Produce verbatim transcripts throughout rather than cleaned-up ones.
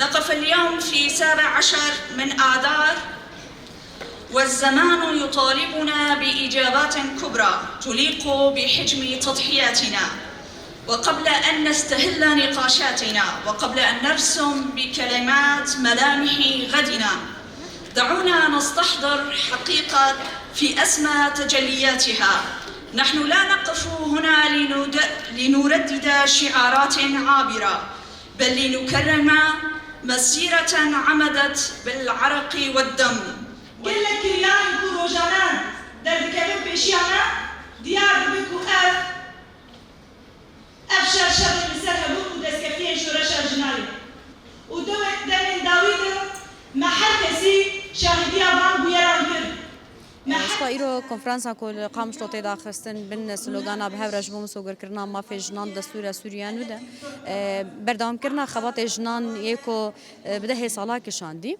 نقف اليوم في سابع عشر من آذار، والزمان يطالبنا بإجابات كبرى تليق بحجم تضحياتنا. وقبل أن نستهل نقاشاتنا، وقبل أن نرسم بكلمات ملامح غدنا، دعونا نستحضر حقيقة في أسمى تجلياتها. نحن لا نقف هنا لند-، لنردد شعارات عابرة، بل لنكرم مسيرة عمدت بالعرق والدم. Gelek kiryanên ku rojane derdikevin pêşiya me, diyar dibe ku ev Ev şer şerê li ser hebûn û destkeftiyên şoreşa jinan ye û di demên dawî de me her kesî şahîdiya van bûyeran kir. Me her Ji xwe îro konferansa ku li Qamişlo tê daxistin bin slogana bi hev re ji bo misogerkirina mafê jinan destûra Sûriya nû de, e, berdewamkirina xebatê jinan yê ku, e, bi dehê sala kişandî.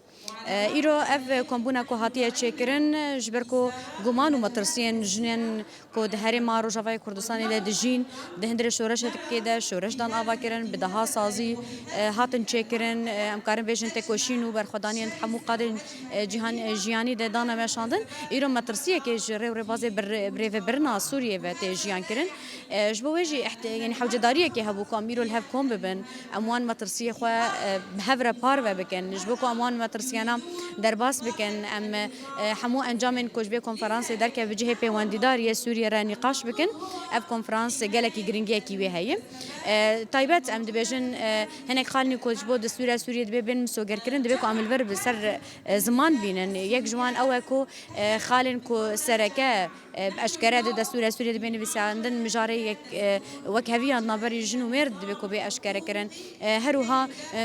E, îro ev kombûna ku hatiye çêkirin, ji ber ku guman û metirsiyên jinên ku di herêma Rojavayê Kurdistanê de dijîn, di hundirê şoreşekê de şoreş dan avakirin, bi deha sazî, e, hatin çêkirin, e, em karin bêjin têkoşîn û berxwedaniyên di hemû qadên, e, cîhan, e, jiyanî de dane meşandin. Îro metirsiyekê ji rê û rêbazê bir-, birêvebirina Sûriyê ve tê jiyan kirin. E, ji bo wê jî iht-, yanî hewcedariyekê hebû ku em îro li hev kom bibin. Em wan metirsiyê xwe, e, bi hev re parve bikin. Ji bo ku em wan metirsiyana derbas bikin, em, e, hemû encamên ku ji vê konferansê derkeve bi cihê pêwendîdar yê Sûriyê re nîqaş bikin. Ev konferans gelekî giringiyekî wê heye. E, taybet em dibêjin, e, hinek xalên ku ji bo destûra Sûriyê dibê bên misogerkirin, divê ku em li vir bi ser, e, ziman bînin. Yek ji wan ew e ku, e, xalên ku sereke, e, bi eşkere di destûra Sûriyê dibê nivîsandin, mijarê yek, e, wekheviya di navberî jin û mêr divê ku bê eşkerekirin. E, her wiha, e,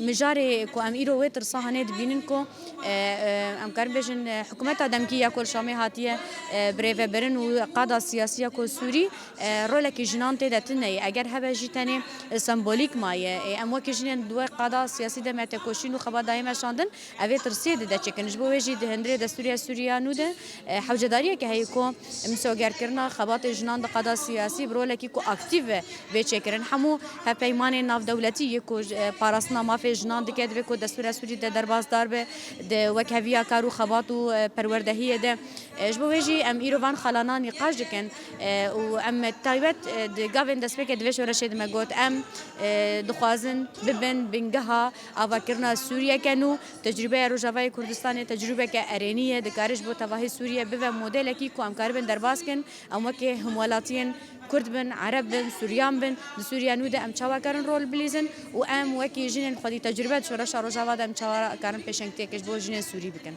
mijarê ku em îro wê tirsa hanê dibînin ku, e, e, em karin bêjin, e, hikûmeta demkî ya ku li Şamê hatiye, e, birêvebirin û qada siyasî ya ku Sûrî, e, rolekî jinan tê de tune ye. Eger hebe jî tenê, e, sembolîk maye. E, em wekî jinên di wê qada siyasî de me têkoşîn û xebat dayê meşandin. Ev ê tirsiyê dide çêkin. Ji bo wê jî di hundirê destûrê Sûriya nû de, e, hewcedariyeke heye ku misogerkirina xebatê jinan di qada siyasî bi rolekî ku aktîf ve bê çêkirin. Hemû hevpeymanên navdewletî yê ku, e, parastina mafê jinan dike, divê ku destûra Sûrî de derbasdar be, di wekheviya kar û xebat û, e, perwerdehiyê de. E, ji bo wê jî em îro van xalana nîqaş dikin, e, û em taybet, e, di gavên destpêkê di vê şoreşê de me got, em, e, dixwazin bibin bingeha avakirina Sûriyeke nû. Tecrûbeya Rojavayê Kurdistanê tecrûbeke erênî ye, dikare ji bo tevahî Sûriye bibe modelekî ku em karibin derbas kin. Em wekî hemwelatiyên Kurd bin, Ereb bin, Suryan bin, di Sûriya nû de em çawa karin rol bilîzin û em wekî jinên xwedî tecrûbe di şoreşa Rojava de em çawa karin pêşengtiyeke ji bo jinên Sûrî bikin.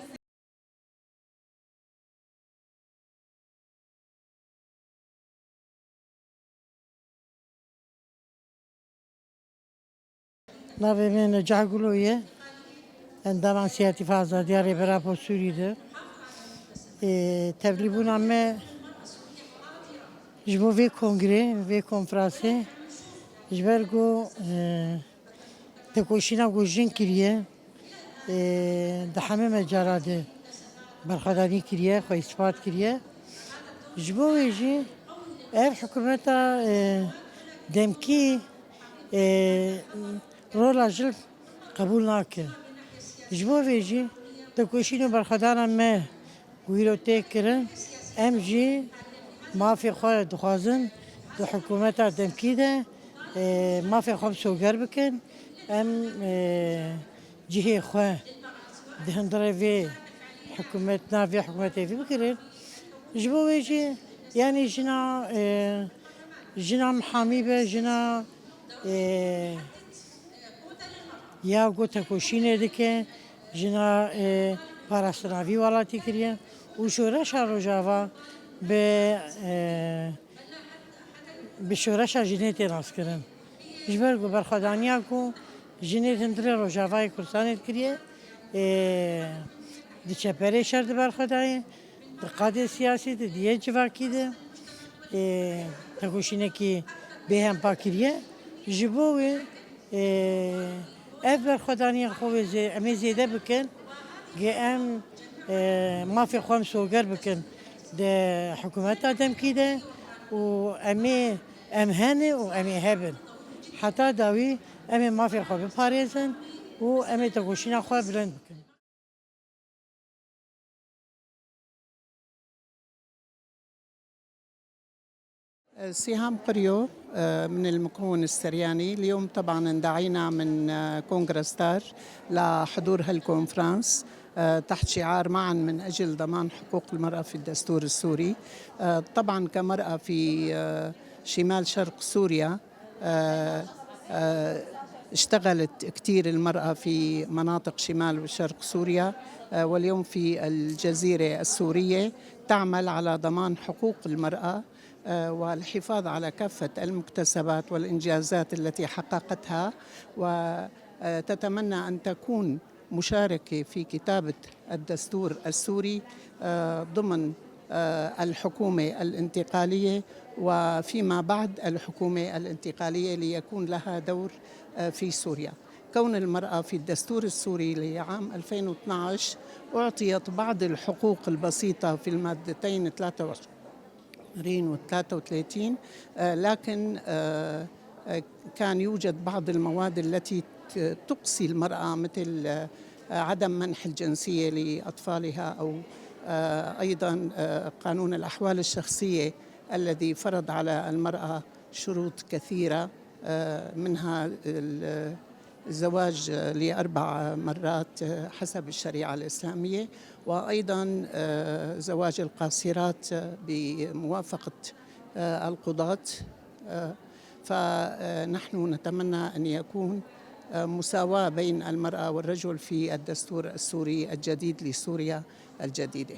Navê min Necah Gulo ye. Endama Siyatîfa Azadiya Rêbera Bo Sûrî de. Ê, tevlîbûna me ji bo vê kongrê, vê konferansê, ji ber ku, e, têkoşîna ku jin kiriye, e, di hemî mecala de berxwedanî kiriye, xwe îspat kiriye. Ji bo wê jî ev hikûmeta, e, demkî, e, rola jin qebûl nake. Ji bo vê jî têkoşîn û berxwedana me ku îro tê kirin, em jî mafê xwe dixwazin di hikûmeta demkî de, e, mafê xwe misoger bikin. Em, e, cihê xwe di hundirê vê hikûmet, nav vê hikûmetê vî bigirin. Ji bo wê jî, yanî jina, e, jina mihamî be, jina, e, ya ku tekoşînê dike, jina, e, parastina vî welatî kiriye û şoreşa Rojava bi, e, bi şoreşa jinê tê naskirin. Ji ber ku berxwedaniya ku jinê di hundirê Rojavayê Kurdistanê dikiriye, e, di çeperê şer di berxwe dayê, di qadê siyasî de, di yê civakî de, ê, tekoşînekî bêhempa kiriye. Ji bo wê, ê, ev berxwedaniya xwe wê zê-, em ê zêde bikin, ge em, ê, mafê xwe misoger bikin di hikûmeta demkî de û em ê, em hene û em ê hebin. Heta dawî em ê mafê xwe biparêzin û em ê tekoşîna xwe bilind bikin. سهام قريو، آه، من المكون السرياني. اليوم طبعًا اندعينا من، آه، كونغرا ستار لحضور هالكونفرنس، آه، تحت شعار معًا من أجل ضمان حقوق المرأة في الدستور السوري. آه، طبعًا كمرأة في، آه، شمال شرق سوريا، آه، آه، اشتغلت كتير المرأة في مناطق شمال وشرق سوريا، آه، واليوم في الجزيرة السورية تعمل على ضمان حقوق المرأة، آه، والحفاظ على كافة المكتسبات والإنجازات التي حققتها، وتتمنى أن تكون مشاركة في كتابة الدستور السوري، آه، ضمن، آه، الحكومة الانتقالية، وفيما بعد الحكومة الانتقالية ليكون لها دور، آه، في سوريا. كون المرأة في الدستور السوري لعام ألفين واثناعش أعطيت بعض الحقوق البسيطة في المادتين ثلاثة وعشرين و ثلاثة وثلاثين، آه، لكن، آه، آه، كان يوجد بعض المواد التي ت-، تقصي المرأة، مثل، آه، عدم منح الجنسية لأطفالها، أو، آه، أيضًا، آه، قانون الأحوال الشخصية الذي فرض على المرأة شروط كثيرة، آه، منها ال-، الزواج لأربع مرات حسب الشريعة الإسلامية، وأيضًا، آه، زواج القاصرات بموافقة، آه، القضاة. آه، فنحن نتمنى أن يكون، آه، مساواة بين المرأة والرجل في الدستور السوري الجديد لسوريا الجديدة.